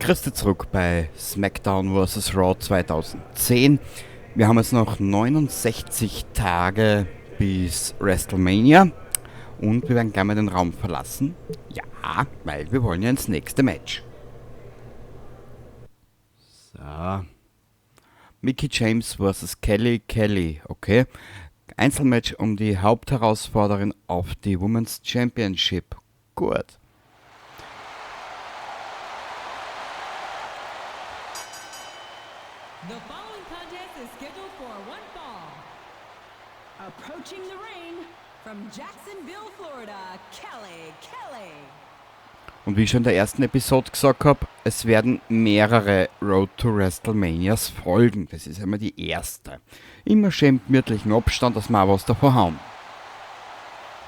Christi zurück bei SmackDown vs. Raw 2010. Wir haben jetzt noch 69 Tage bis WrestleMania und wir werden gerne mal den Raum verlassen. Ja, weil wir wollen ja ins nächste Match. So. Mickie James vs. Kelly Kelly, okay. Einzelmatch um die Hauptherausforderin auf die Women's Championship. Gut. The following contest is scheduled for one fall. Approaching the ring from Jacksonville, Florida, Kelly Kelly. Und wie ich schon in der ersten Episode gesagt hab, es werden mehrere Road to WrestleManias folgen. Das ist einmal die erste. Immer schön im gemütlichen Abstand, dass wir auch was davon haben.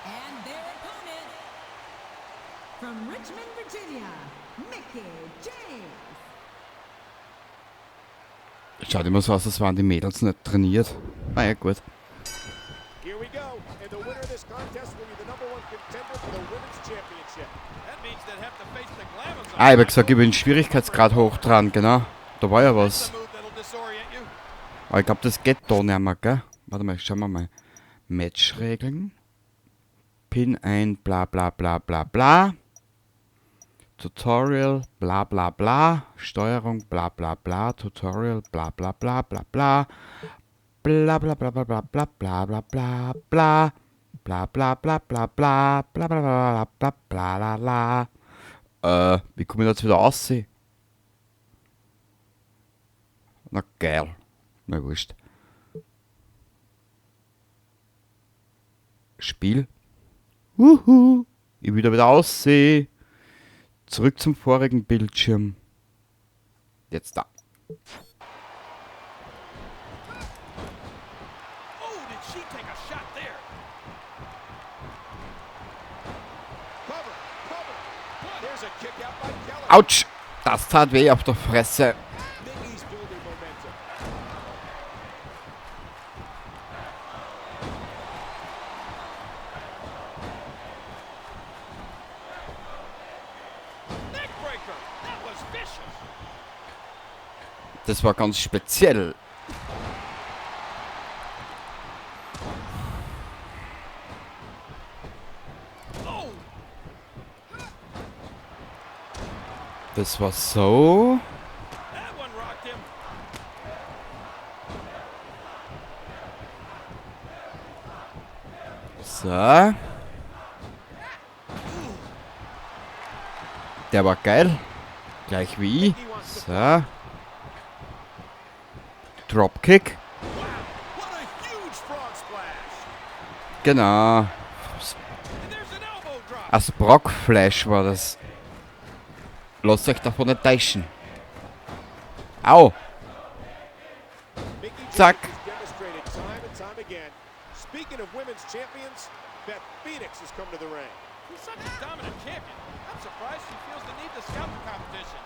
And their opponent, from Richmond, Virginia, Mickie James. Schaut immer so aus, als waren die Mädels nicht trainiert. Na ja, gut. Here we go, and the winner of this contest will be the number one contender for the Women's Championship. That means they'd have to face the Glamazon. Ah, ich hab gesagt, ich bin Schwierigkeitsgrad hoch dran, genau. Da war ja was. That's a move that'll disorient you. Aber ich glaub, das geht da nicht mehr, gell? Warte mal, schauen wir mal. Matchregeln. Pin ein, bla bla bla bla bla. Tutorial, bla bla bla. Steuerung, bla bla bla. Tutorial, bla bla bla bla bla. Bla bla bla bla bla bla bla bla bla bla. Bla bla bla bla bla bla bla bla bla bla bla bla. Wie komme ich da jetzt wieder raus? Na geil. Na wurscht. Spiel. Wuhu. Ich will da wieder aussehen. Zurück zum vorigen Bildschirm. Jetzt da. Oh, did she take a shot there? Cover, cover. There's a kick out by Kelly. Autsch! Das tat weh auf der Fresse. Mickie's building momentum. Neckbreaker. That was vicious. Das war ganz speziell. Oh. Das war so. That one rocked him. So. Der war geil. Gleich wie ich. So. Dropkick. Wow, what a huge frog splash. Genau. And there's an elbow drop. Ein Brockflash war das. Lasst euch davon nicht täuschen. Au! Mickie Zack. James has demonstrated time and time again. Speaking of women's champions, Beth Phoenix has come to the ring. She's such a dominant champion. I'm surprised she feels the need to scout the competition.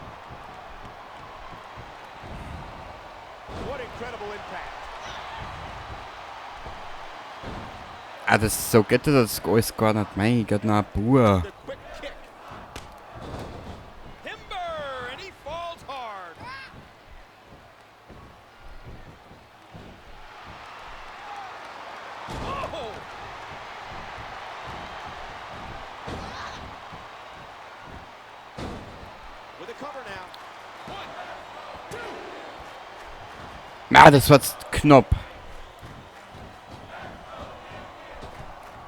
What incredible impact. Ah, das so geht das alles gar nicht. Mein Gott, na, Bur. The quick kick. Timber, and he falls hard. Oh! With a cover now. 1, 2. Na, das war jetzt knapp.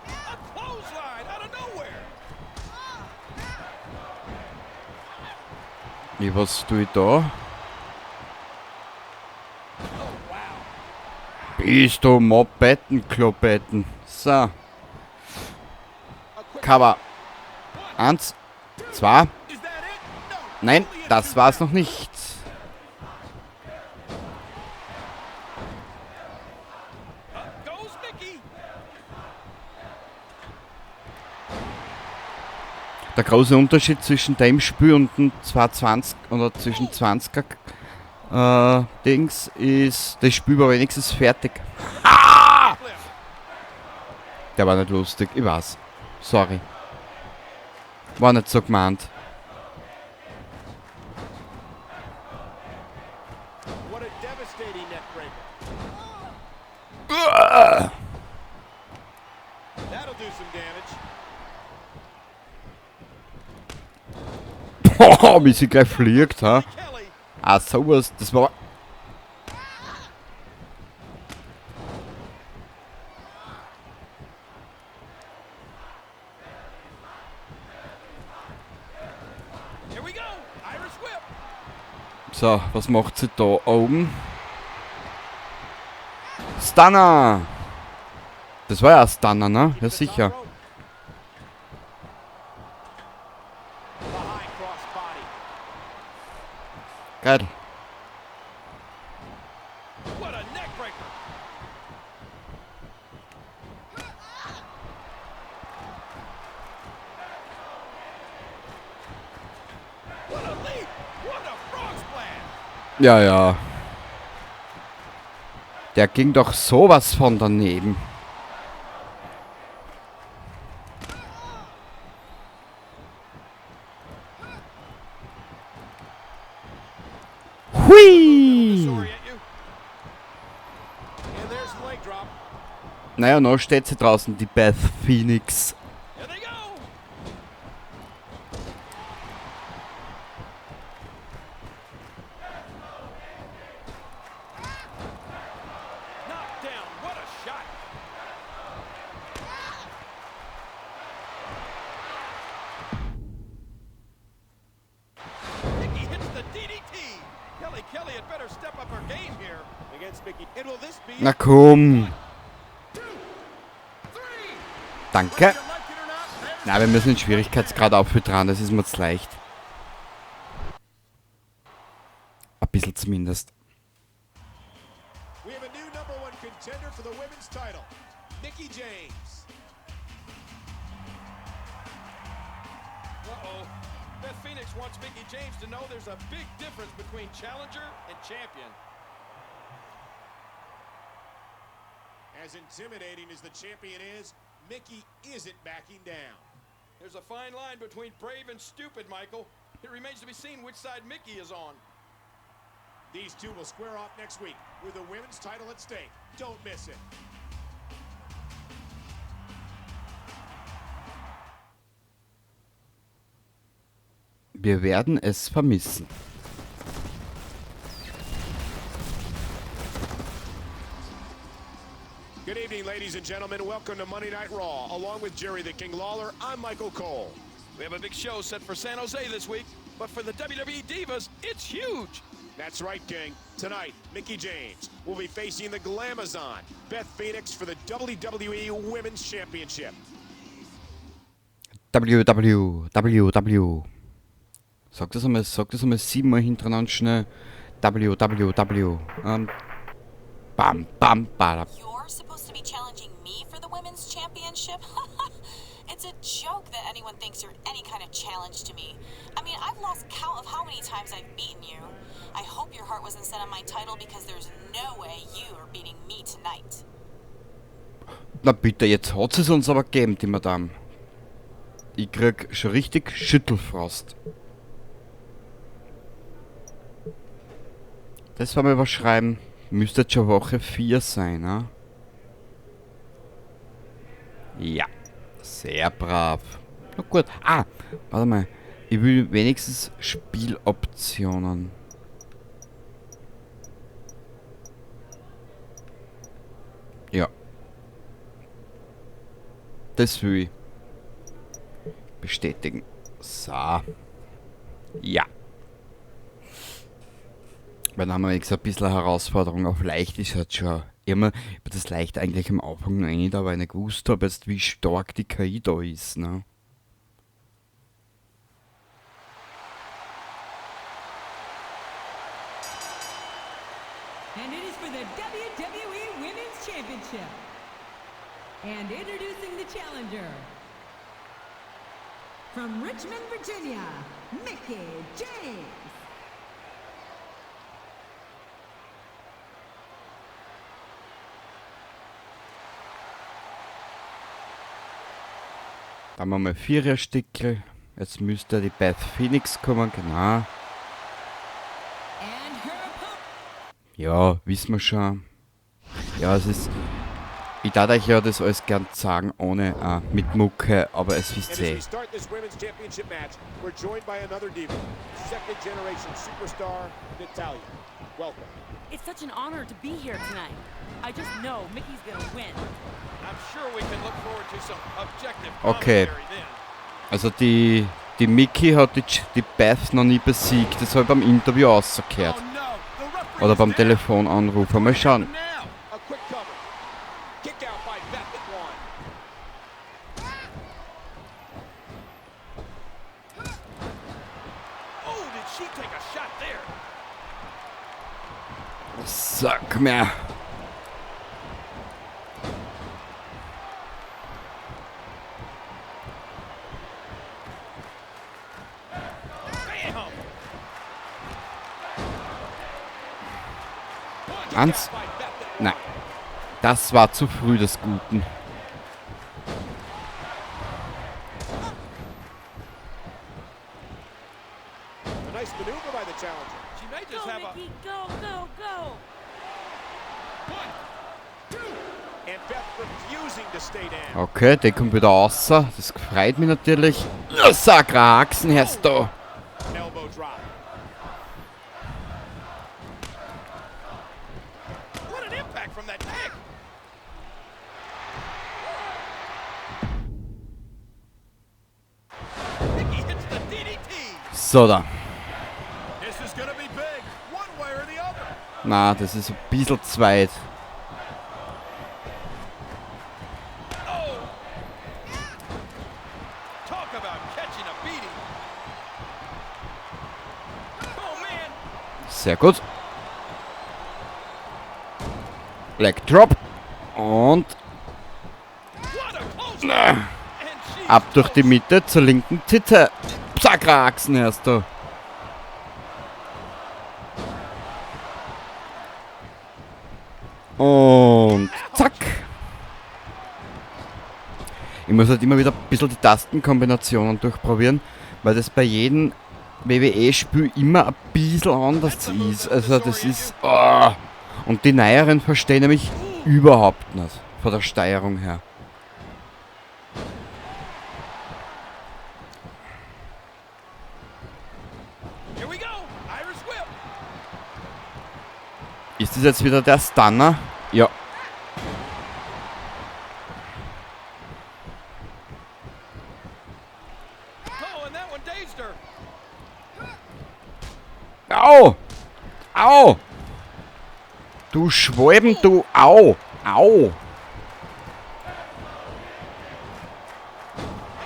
A clothesline out of nowhere. Wie, was tue ich da? Oh, wow. Bist du Mopeden, Klobetten. So. Cover. 1, 2. Is that it? No. Nein, Only a das two war's count. noch nicht. Up goes Mickie. Der große Unterschied zwischen dem Spiel und dem 220 oder zwischen 20er Dings ist, das Spiel war wenigstens fertig. Ha! Der war nicht lustig, ich weiß. Sorry. War nicht so gemeint. Boah, wie sie gleich fliegt, ha? Ah, sowas, das war... So, was macht sie da oben? Stunner! Das war ja ein Stunner, ne? Ja, sicher. Geil. Ja, ja. Der ging doch sowas von daneben. Hui! Naja, noch steht sie draußen, die Beth Phoenix. Na komm. Danke. Na, wir müssen den Schwierigkeitsgrad aufhören, das ist mir zu leicht. Ein bisschen zumindest. We have a new number one contender for the women's title, Mickie James. Uh-oh. Beth Phoenix wants Mickie James to know there's a big difference between challenger and champion. As intimidating as the champion is, Mickie isn't backing down. There's a fine line between brave and stupid, Michael. It remains to be seen which side Mickie is on. These two will square off next week with the women's title at stake. Don't miss it. Wir werden es vermissen. Good evening, ladies and gentlemen. Welcome to Monday Night Raw. Along with Jerry the King Lawler, I'm Michael Cole. We have a big show set for San Jose this week, but for the WWE Divas, it's huge. That's right, King. Tonight, Mickie James will be facing the Glamazon, Beth Phoenix, for the WWE Women's Championship. W, W, W, W. Sag das einmal, sag das einmal 7-mal hintereinander schnell. W, W, W. Bam, bam, bada. You're supposed to be challenging me for the Women's Championship? It's a joke that anyone thinks you're any kind of challenge to me. I mean, I've lost count of how many times I've beaten you. I hope your heart wasn't set on my title because there's no way you are beating me tonight. Na bitte, jetzt hat es uns aber gegeben, die Madame. Ich krieg schon richtig Schüttelfrost. Das war mal überschreiben. Müsste jetzt schon Woche 4 sein, ne? Ja, sehr brav. Na gut. Ah, warte mal. Ich will wenigstens Spieloptionen. Ja. Das will ich bestätigen. So. Ja. Weil dann haben wir wenigstens ein bisschen Herausforderung. Auf leicht ist halt schon immer, ich hab das leicht eigentlich am Anfang noch nicht, aber ich nicht gewusst hab jetzt, wie stark die KI da ist, ne? And it is for the WWE Women's Championship. And introducing the challenger, from Richmond, Virginia, Mickie James. Da haben wir mal Viererstickel. Jetzt müsste die Beth Phoenix kommen, genau. Ja, wissen wir schon. Ja, es ist... Ich darf euch ja das alles gern sagen, ohne mit Mucke, aber es wisst And ihr. as we start this women's championship match, we're joined by another diva, second generation superstar Natalya. Welcome. It's such an honor to be here tonight. I just know Mickey's gonna win. I'm sure we can look forward to some objective Okay. commentary then. Also die Mickie hat die Beth noch nie besiegt. Das habe ich beim Interview rausgehört. Oh no, the referee Oder is beim down. Telefonanruf. Mal schauen. Now. A quick cover. Kick out by Beth at one. Oh, did she take a shot there? So, komm her. Bam! Eins. Nein. Das war zu früh des Guten. A nice maneuver by the challenger. She may just Go, have a Mickie, go, go, go! 1, 2. And Beth refusing to stay down. Okay, der kommt wieder raus. Das freut mich natürlich. Ja, Sakra Haxen, hörst du. Elbow drop. What an impact from that kick. Mickie hits the DDT. So da. This is gonna be big, one way or the other. Na, das ist ein bisschen zu weit. Oh! Talk about catching a beating. Oh man! Sehr gut. Leg Drop. Und What a close one. And she's ab durch die close. Mitte zur linken Titte. Sakra Haxen erst du. Und zack. Ich muss halt immer wieder ein bisschen die Tastenkombinationen durchprobieren, weil das bei jedem W W E-Spiel immer ein bisschen anders ist. Also das ist... Oh. Und die neueren verstehen nämlich überhaupt nicht von der Steuerung her. Here we go. Irish whip. Ist das jetzt wieder der Stunner? Ja. Oh, and that one dazed her. Au! Au! Du Schwalben, du! Au! Au! I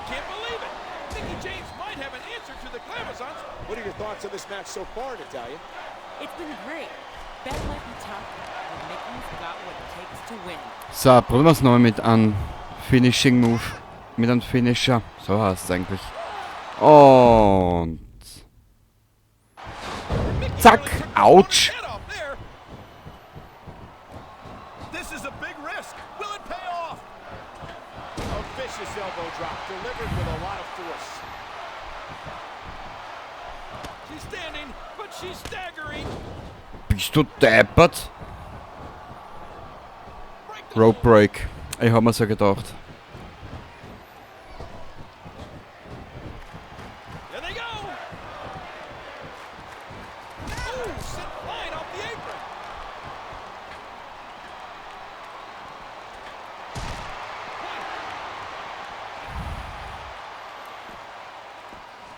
can't believe it. Mickie James might have an answer to the Glamazons. What are your thoughts on this match so far, Natalya? It's been great. Beth might be tough, but Mickey's got what it takes to win. So, probieren wir's nochmal mit einem Finishing Move. Mit einem Finisher. So heißt's eigentlich. Und zack! Autsch! This is a big risk. Will it pay off? A vicious elbow drop delivered with a lot of force. She's standing, but she's staggering. Bist du deppert? Rope Break. Ich hab mir so gedacht. There they go. Oh, sent flying off the apron.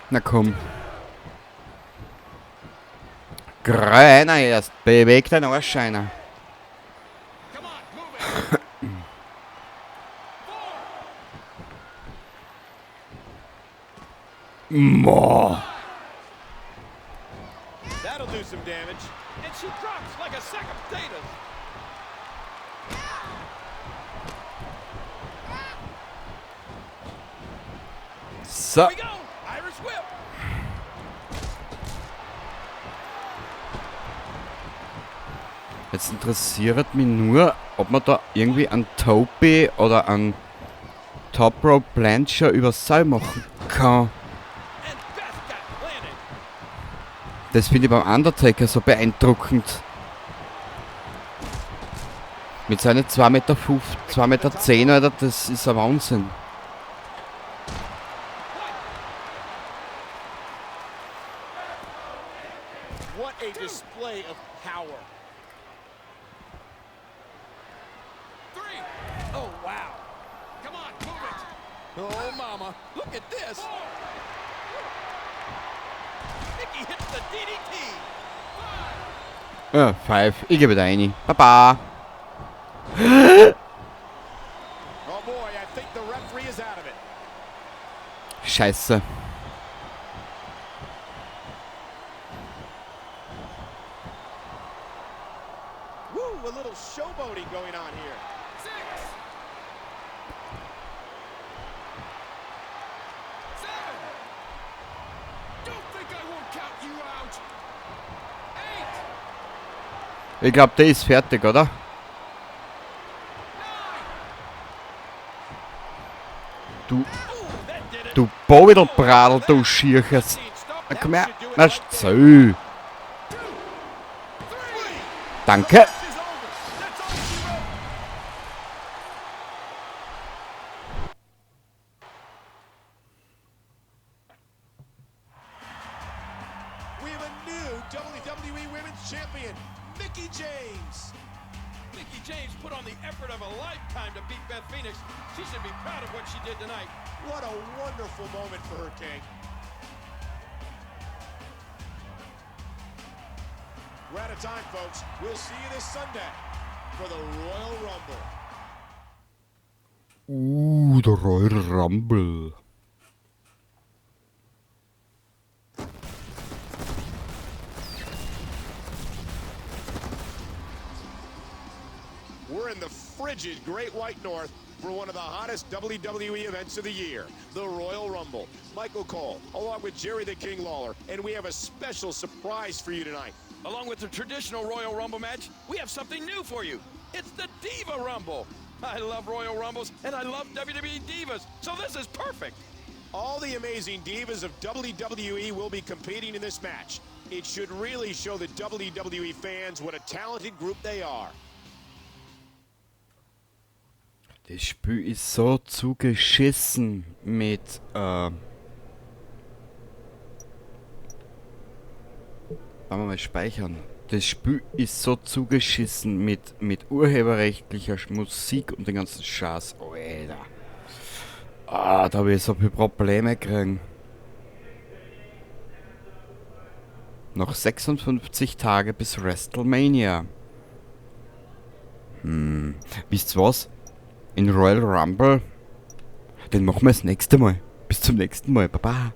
Na komm. Greiner erst. Beweg deinen Arsch einer. Come on, move it. Four. Mo. That'll do some damage. And she drops like a sack of potatoes. So. Here we go. Irish whip. Jetzt interessiert mich nur, ob man da irgendwie einen Tope oder einen Top Rope Plancher über Seil machen kann. Das finde ich beim Undertaker so beeindruckend. Mit seinen 2,5 Meter, 2,10 Meter, Alter, das ist ein Wahnsinn. What a display of power. 3. Oh, wow. Come on, move it. Oh, mama. Look at this. 4. Mickie hits the DDT. 5. Ja, 5. Ich gebe da rein. Baba. Oh boy, I think the referee is out of it. Scheiße. Woo, a little showboating going on here. 6. 7. Don't think I won't count you out. 8. Ich glaub, der ist fertig, oder? Du Boidelbradl, du Schierches. Na, komm her. Na, so. Danke. We have a new WWE Women's Champion, Mickie James. Mickie James put on the effort of a lifetime to beat Beth Phoenix. She should be proud of what she did tonight. What a wonderful moment for her, King. We're out of time, folks. We'll see you this Sunday for the Royal Rumble. The Royal Rumble. We're in the frigid Great White North for one of the hottest WWE events of the year, the Royal Rumble. Michael Cole, along with Jerry the King Lawler, and we have a special surprise for you tonight. Along with the traditional Royal Rumble match, we have something new for you. It's the Diva Rumble. I love Royal Rumbles, and I love WWE Divas, so this is perfect. All the amazing divas of WWE will be competing in this match. It should really show the WWE fans what a talented group they are. Das Spiel ist so zugeschissen mit wollen wir mal speichern. Das Spiel ist so zugeschissen mit urheberrechtlicher Musik und den ganzen Scheiß. Alter. Ah, da hab ich so viele Probleme gekriegt. Noch 56 Tage bis WrestleMania. Wisst ihr was? In Royal Rumble? Den machen wir das nächste Mal. Bis zum nächsten Mal. Baba.